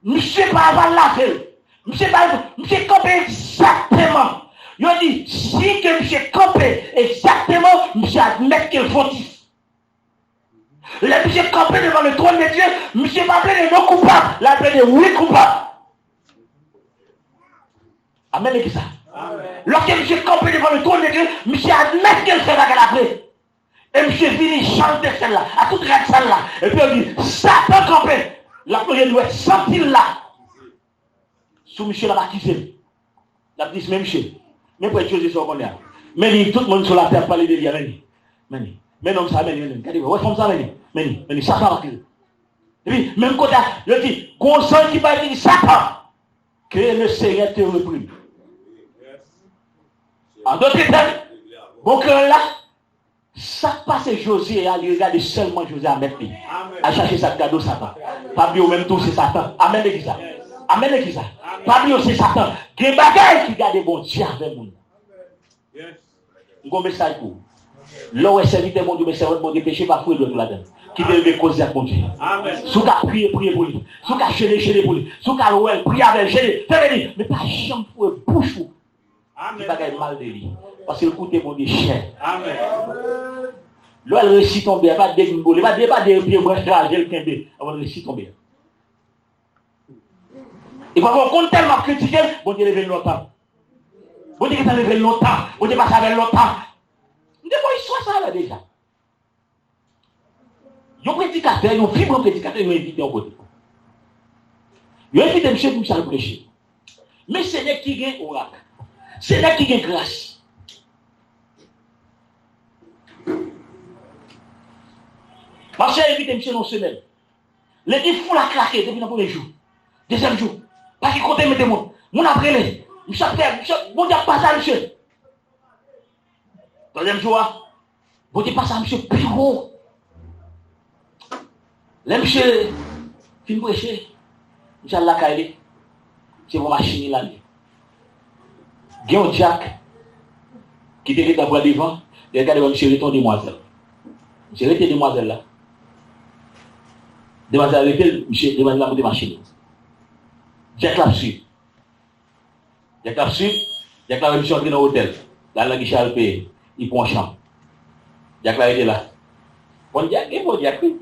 Misye pa, pa lave l. Misye pa, misye kanpe egzakteman. Yo di, si ke misye kanpe egzakteman, misye admèt ke l fautif. Lè misye kanpe devan le trône de Dieu, misye pa plede non koupab, l al plede wi koupab. Amèn, legliz la. Lòske misye kanpe devan le trône de Dieu, misye admèt ke l fè bagay la vre. E misye vini jan l te fè l la, a tout rad sal la. Epi yo di, Satan kanpe. L ap plonje dwèt santi l la sou misye, l ap akize l. L ap di, men misye, men prèt Jozye sa w konnen a. Men li, tout moun sou latè ap pale de li a, men li. Men li. Men nonm sa, men li, men li. Gade, wè fanm sa, men li. Men li, men li, Satan ap akize l. Epi, menm kote a, yo di, gon zanj ki bay li, Satan, que le Seigneur te reprime. An dòt tèm, bon kreyòl la, sa k pase Jozye a, li regade sèlman Jozye a mèt li. Al chache sa k gade w, Satan. Pa bliye w menm tou se Satan. Amèn, legliz la. Amèn, legliz la. Pa bliye w se Satan. Gen bagay ki gade Bondye avè moun. M gon mesaj pou ou. Lè w wè sèvitè Bondye oubyen sèvant Bondye peche, pa foure dwèt ou ladan l. Kite l vin koze ak Bondye. Si w ka priye, priye pou li. Si w ka jene, jene pou li. Si w ka louwe l, priye avè l, jene. Fè beni. Men pa janm foure bouch ou di bagay mal de li. Paske l koute Bondye chè. Lè w wè l resi tonbe a, pa de m bole, pa de, pa de pye branch kraze l kenbe. Avan l resi tonbe a. E pafwa w konn tèlman ap kritike l, Bondye leve l lontan. Bondye gentan leve l lontan. Bondye pase avè l lontan. M te fè istwa sa la deja. Yon predikatè, yon vibran predikatè, yo envite yon kote. Yo envite misye pou misye al preche. Men se nèg ki gen orak. Se nèg ki gen gras. Pastè envite misye nan yon semèn. Legliz foul a krake depi nan premye jou. Dezyèm jou, pa gen kote mete moun. Moun ap rele. Misye ap fè, misye, Bondye ap pase a misye. Twazyèm jou a, Bondye pase a misye pi wo. Lè misye fin preche, misye al lakay li. Misye pran machin li l ale. Gen yon dyak ki te gentan pran devan, lè l gade wè misye rete yon demwazèl. Misye rete demwazèl la. Demwazèl la rete l, misye, demwazèl la monte machin li. Dyak la ap swiv. Dyak la ap swiv, dyak la wè misye antre nan otèl. L al nan gichè al peye. Li pran yon chanm. Dyak la rete la. Bon dyak, gen bon dyak, wi.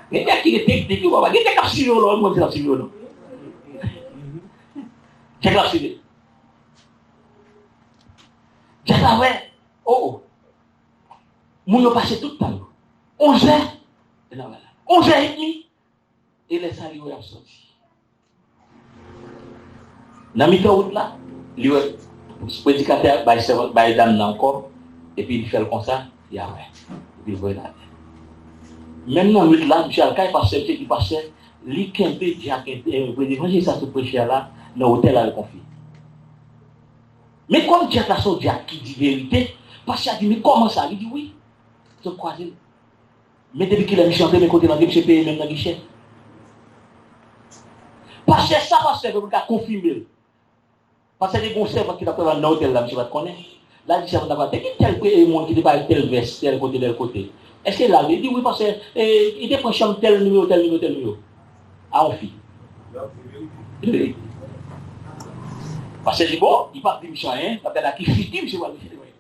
Gen dyak ki gen teknik, wi, papa. Gen dyak k ap swive w la, w konn si l ap swive w non. Dyak la ap swive. Dyak la wè, o, o. Moun yo pase tout tan yo. Onzè, e nan la. Onzè edmi, e lè sa li wè y ap sòti. Nan mitan wout la, li wè predikatè a bay sèvant, bay dam nan yon kòb, epi li fè l konsa, li a wè. Epi l voye l atè. Menm nan nwit la, misye al kay pastè, misye di pastè, li kenbe dyak, eh, evanjelis sa sot preche a la, nan otèl la, l konfye. Men kòm dyak la se yon dyak ki di verite, pastè a di, men kòman sa? Li di, wi. Zòt kwaze l. Men depi kilè misye antre, men kote l antre, misye peye menm nan gichè. Pastè, sa pastè fè pou l ka konfime l. Pastè te gen yon sèvant ki t ap travay nan otèl la, misye pa t konnen. L al di sèvant la, te gen tèl pre-, moun ki te bay tèl vès, tèl kote, tèl kote. Èske l al? Li di, wi, pastè, e, li te pran chanm tèl nimewo, tèl nimewo, tèl nimewo. A yon fi. Li di verite. Pastè di, bon, li p ap di misye anyen, l ap gade a ki figi misye pral mete devan li.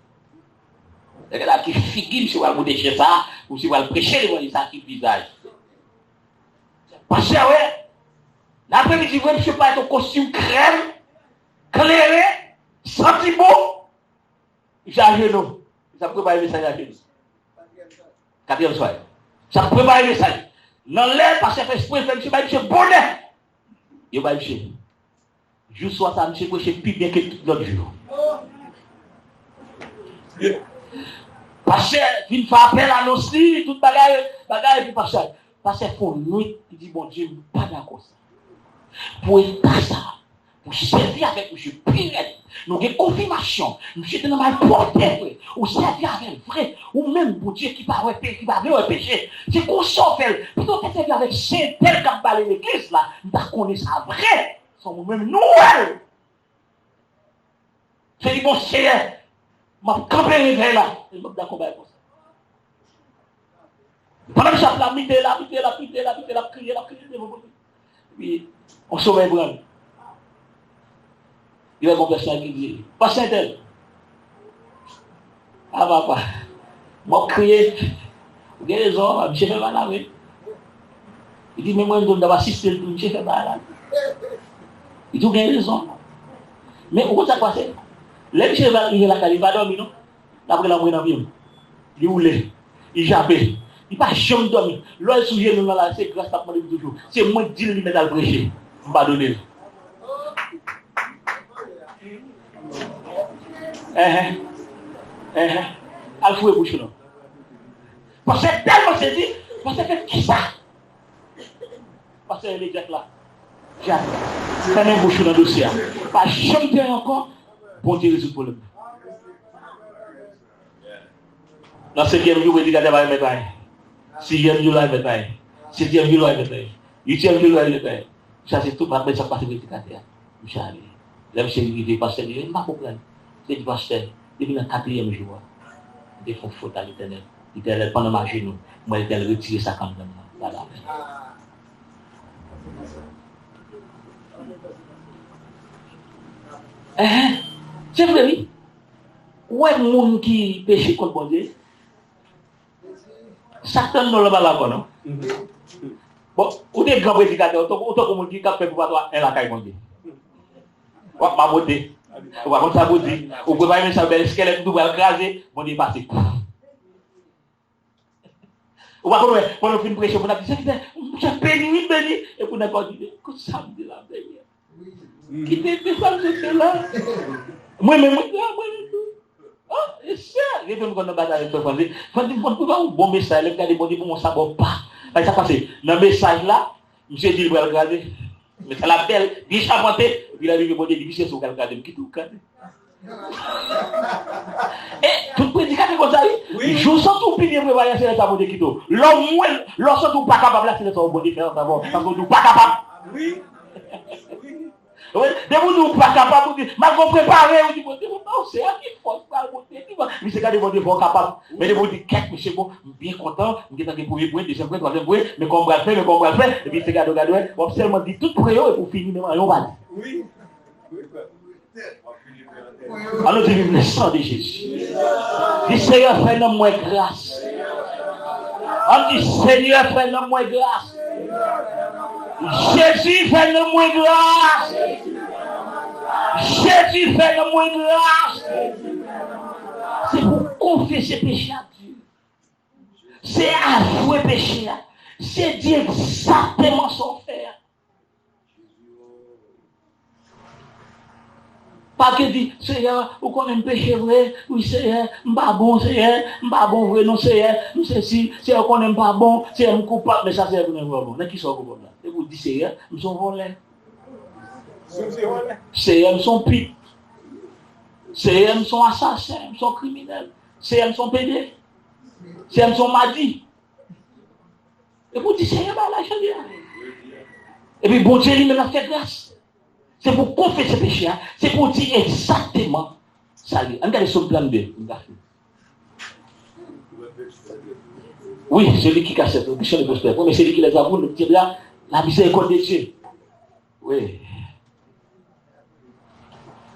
Lè gade a ki figi misye pral moute chen sa, misye pral preche levanjil sa, ki vizaj. Pastè, wè, nan apremidi, wè, misye parèt yon kostim krèm, klere, santi bon. Misye ajenou. Misye ap prepare mesaj ajenou. Katriyèm swa. Misye ap prepare mesaj. Nan lè pastè fè espre fè misye bay misye bonè. Yo bay misye. Jou swa sa, misye preche pi byen ke tout lòt jou yo. Pastè vin fè apèl, anons li, tout bagay, bagay, epi pastè, pastè fè yon nwit, li di, Bondye, m pa dakò sa. Pou eta sa, pou sèvi avèk misye pi rèd. Nou gen konfimasyon. Misye te nan malpwòpte vre. Ou sèvi avè l vre. Ou menm, Bondye ki pa wè pe-, ki pa vle wè peche. Se konsa w fè l. Pito w te sèvi avèk se entèl k ap bale legliz la, m ta konnen sa vre. Se ou menm nou wè l. Se li, bon, Seyè, m ap kanpe revèy la. E m ap dakò bay konsa. Pandan misye ap la, mite la, mite la, mite la, mite la, ap kriye, l ap kriye devan Bondye. Epi, yon somèy pran l. Li wè gon pèsonaj ki di, pastè entèl. A papa, m ap kriye. Ou gen rezon, misye fè mal la vre. Li di, men mwen, m t ap asiste l tou, misye fè mal la. Li di, ou gen rezon. Men, ou konn sa k pase? Lè misye rive lakay li, li pa dòmi, non. Daprè lanmou nan pye m. Li woule. Li jape. Li pa janm dòmi. Lè w sou jenou l la, se gras l ap mande m toujou. Se mwen k di l li mèt al preche. M padone l. Enhen. Enhen. Al foure bouch ou non. Pastè tèlman sezi, pastè fè kisa? Pastè rele dyak la. Dyak, fèmen bouch ou nan dosye a. Pa janm te ankò, Bondye rezoud pwoblèm nan. Nan senkyèm jou, predikatè pa remèt anyen. Sizyèm jou, l pa remèt anyen. Setyèm jou, l pa remèt anyen. Uityèm jou, l pa remèt anyen. Misye se tout, m ap mèt sa k pase predikatè a. Misye ale. Lè misye rive, pastè di, m pa konprann. Misye di, pastè, depi nan katriyèm jou a, m te fè yon fot a Letènèl. Letènèl, pandan m ajenou, m wè Letènèl retire sa k anndan m nan. Gade afè. Enhen. Se vre, wi. Ou wè moun ki peche kont Bondye, sa k tann nou la pa la ankò, non? Bon, ou te gran predikatè, ou tankou, ou tankou moun ki, k ap fè preparatoire un lakay Bondye. W ap mamote. Ou pa konn sa pou di. Ou prepare mesaj, bèl eskèlèt, ou tou pral kraze, Bondye pase. Ou pa konn wè, pandan w fin preche, moun ap di, sèvitè, m beni, wi, m beni. Epi nèg la di, kout sa m di la, Senyè. Kite, kite sa m sot la. Mwen menm, mwen, mwen menm tou. Oh, e sè, gen moun konn nan batay avèk frè Franzi. Franzi, m konn prepare yon bon mesaj, lè m gade Bondye ban m yon sabò, pa. Bay sa pase. Nan mesaj la, misye di l pral kraze. Mesaj la bèl, byen chapante. Epi lè rive Bondye di, misye, si w pral kraze, m kite w kraze. E tout predikatè konn sa, wi. Wi. Jou w santi w pi byen prepare a, se lè sa Bondye kite w. Lè w mwen, lè w santi w pa kapab la, se lè sa Bondye fè ansanm avè w. Paske w di w pa kapab. Wi. Wi. Depi w di w pa kapab, ou di, malgre w prepare, ou di, Bondye, bon, non, se a ki fòs, pa Bondye ki fòs. Misye gade Bondye fè w kapab. Men depi w di, kèt, mesye, bon, m byen kontan, m gentan gen premye pwen, dezyèm pwen, twazyèm pwen, men kòman m pral fè, men kòman m pral fè, epi se gade w, gade w, w ap sèlman di tout pwen yo, epi w fini, men yon pa di. Wi. Ann nou di, viv le sang de Jésus. Di, Seyè, fè nanm mwen gras. Ann di, Seyè, fè nanm mwen gras. Jezi, fè nanm mwen gras. Jezi, fè nanm mwen gras. Se pou w konfese peche a Dye. Se avwe peche a. Se di egzakteman sa w fè a. Pa gen di, Seyè, ou konnen m peche vre. Wi, Seyè, m pa bon, Seyè, m pa bon vre, non, Seyè, m sesi, Seyè, ou konnen m pa bon, Seyè, m koupab. Men sa Seyè konnen vre, bon. Nan kisa w koupab la? Depi w di, Seyè, m se yon vòlè. Seyè, m se yon pit. Seyè, m se yon asasen, m se yon kriminèl. Seyè, m se yon pede. Seyè, m se yon madi. Epi w di, Seyè, bay la chanje a. Epi Bondye li menm ap fè gras. Se pou w konfese peche a. Se pou w di egzakteman sa l ye. Ann gade Sòm trannde. Wi, celui qui cache la transgression ne prospère point, mais celui qui les avoue obtiendra la miséricorde de Dieu. Wi.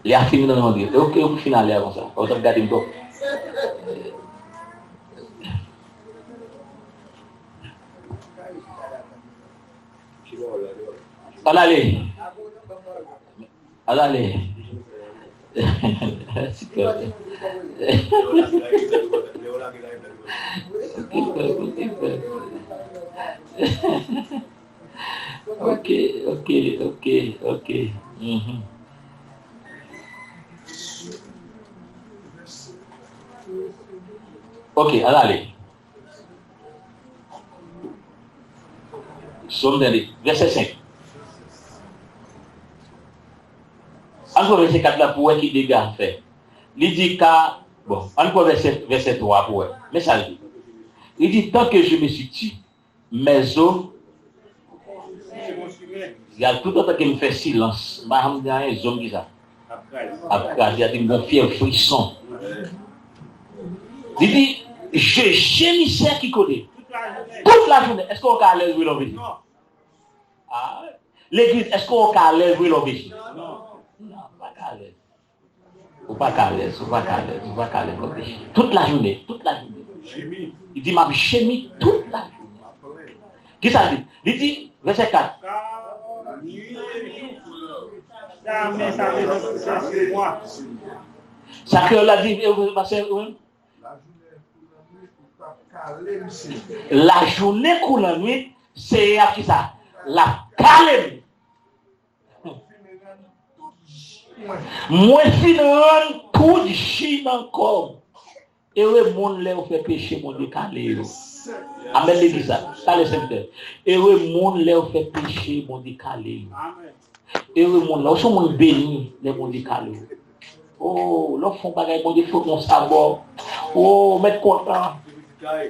Lè a fini nan non de. E ok, ou fin ale avan sa. Ou t ap gade m twòp. Al ale. Al ale. Silvouplè. Ok, ok, ok, ok. Mhm. Ok, al ale. Sòm, tande, vèsè senk. Ann vèsè kat la pou wè ki dega l fè. Li di ka, bon, ann pran vèsè, vèsè twa pou wè. Men sa l di. Li di, tant que je me situe, mes os, gad, tout antan ke m fè silans, m pa janm di anyen, zo m ki sa? Ap kraze, a di m gon fyèv frison. Li di, je gémissais ki kote? Tout lajounen. Èske w ka alèz vre lè w peche? Ah, legliz, èske w ka alèz vre lè w peche? Non, w pa ka alèz. Ou pa ka alèz, ou pa ka alèz, ou pa ka alèz lè w peche. Tout lajounen, tout lajounen. Li di, m ap jemi tout lajounen. Kisa l di? Li di, vèsè kat. Sa kreyòl la di, eh, pastè, wi. Lajounen kou lannwit, Seyè a ap kisa? L ap kale m. Mwen fin rann tout ji nan kò m. Ere moun lè yo fè peche, Bondye kale yo. Amèn, legliz la. Kale sèvitè. Ere moun lè yo fè peche, Bondye kale yo. Ere moun la. Ou se yon moun beni lè Bondye kale w. Oh, lè w fè yon bagay, Bondye fout yon sabò. Oh, mèt kontan.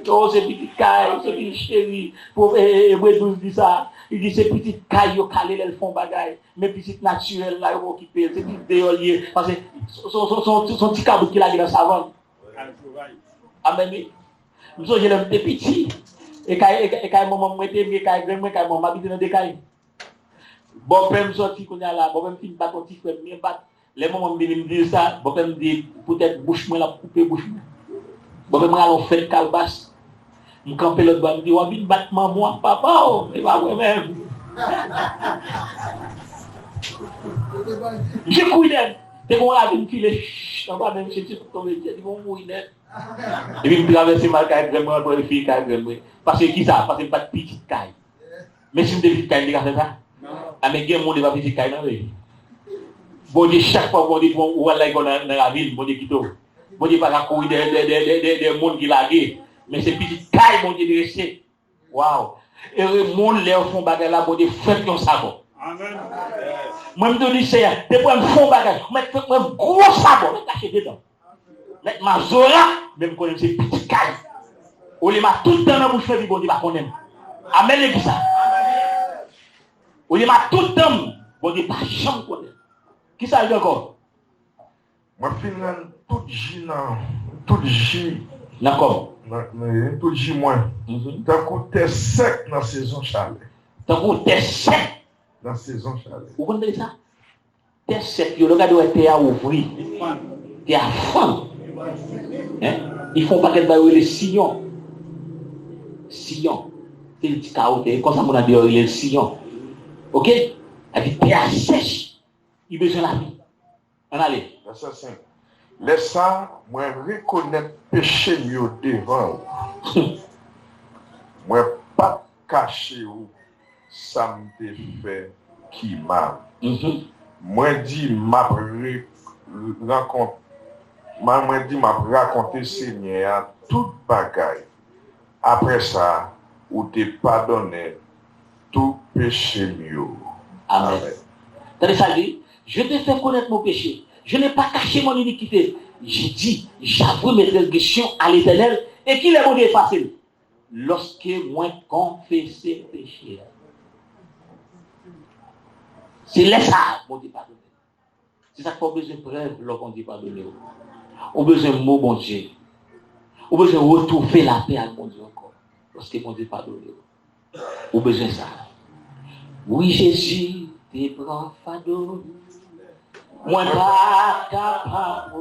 Oh, se pitit kay, se pitit cheri. Pou, e, e, Ebre douz di sa. Li di se pitit kay yo kale lè l fè yon bagay. Men pitit natirèl la, yo okipe l. Se pitit deyò l ye. Paske se, se, se, se, se yon ti kabrit ki lage nan savann. Amèn, wi. M sonje lè m te piti. E kay, e, e kay manman m mwen te ye, kay grann mwen, kay manman m abite nan de kay. Bòpè m sòti kounye a la, bòpè m fin bat yon ti frè m byen bat. Lè manman m vini, m di l sa, bòpè m di, poutèt bouch mwen, l ap koupe bouch mwen. Bòpè m rale yon fèt kalbas. M kanpe lòt bò a, m di, w ap vin bat manman w ak papa w, e pa mwen menm. Misye kouri nèt. Te gen yon ravin file, ch, anba men misye, misye tonbe, misye di, bon, m mouri nèt. Epi m travèse m al kay grann mwen, antre fi kay grann mwen. Paske kisa? Paske m pa t pitit kay. Men si m te pitit kay, m te ka fè sa? A, men gen moun li pa pitit kay, non, wi. Bondye, chak fwa Bondye pran ou al lage nan, nan ravin, Bondye kite w. Bondye pa ka kouri dèyè, dèyè, dèyè, dèyè, dèyè moun ki lage. Men se pitit kay Bondye drese. Waw! Ere moun lè yo fè yon bagay la, Bondye fè yon sabò. Amèn. Mwen, m tou di, Seyè, depi w fè yon bagay, mèt fè yon gwo sabò, mèt lache dedan. Mèt mazora, men m konnen m se pitit kay. Olye m a tout dan nan bouch mwen, epi Bondye pa konnen m. Amèn, legliz la. Olye m a tout dan m, Bondye pa janm konnen m. Kisa l di ankò? Mwen fin rann tout ji nan, tout ji nan kò m. Nan, nan, tout ji mwen. Mhm. Tankou tè sèk nan sezon chalè. Tankou tè sèk nan sezon chalè. Ou konn sa? Tè sèk yo, lè w gade wè tè a ouvri. Tè a fann. Hein? Li fè yon pakèt bagay yo rele siyon. Siyon. Se yon ti kawo tè. Konsa moun nan deyò rele l siyon. Oke? Sa di tè a sèch. Li bezwen lavi. Ann ale. Vèsè senk. Lè sa a, mwen rekonèt peche m yo devan ou. Mwen pa t kache ou sa m te fè ki mal. Mhm. Mwen di, m ap re-, rankont-, mwen, mwen di, m ap rakonte Senyè a tout bagay. Apre sa, ou te padonnen tout peche m yo. Amèn. Amèn. Tande sa l di, je t'ai fait connaître mon péché. Je n'ai pas caché mon iniquité. J'ai dit, j'avoue mes transgressions à l'Éternel. E kilè Bondye efase l? Lòske mwen konfese peche a. Se lè sa a, Bondye padone. Se sa k fè w bezwen prèv lè Bondye padone w. Ou bezwen mo Bondye. Ou bezwen retwouve lapè ak Bondye ankò. Lòske Bondye padone w. Ou bezwen sa. Wi, Jezi te pran fado. Mwen pa kapab.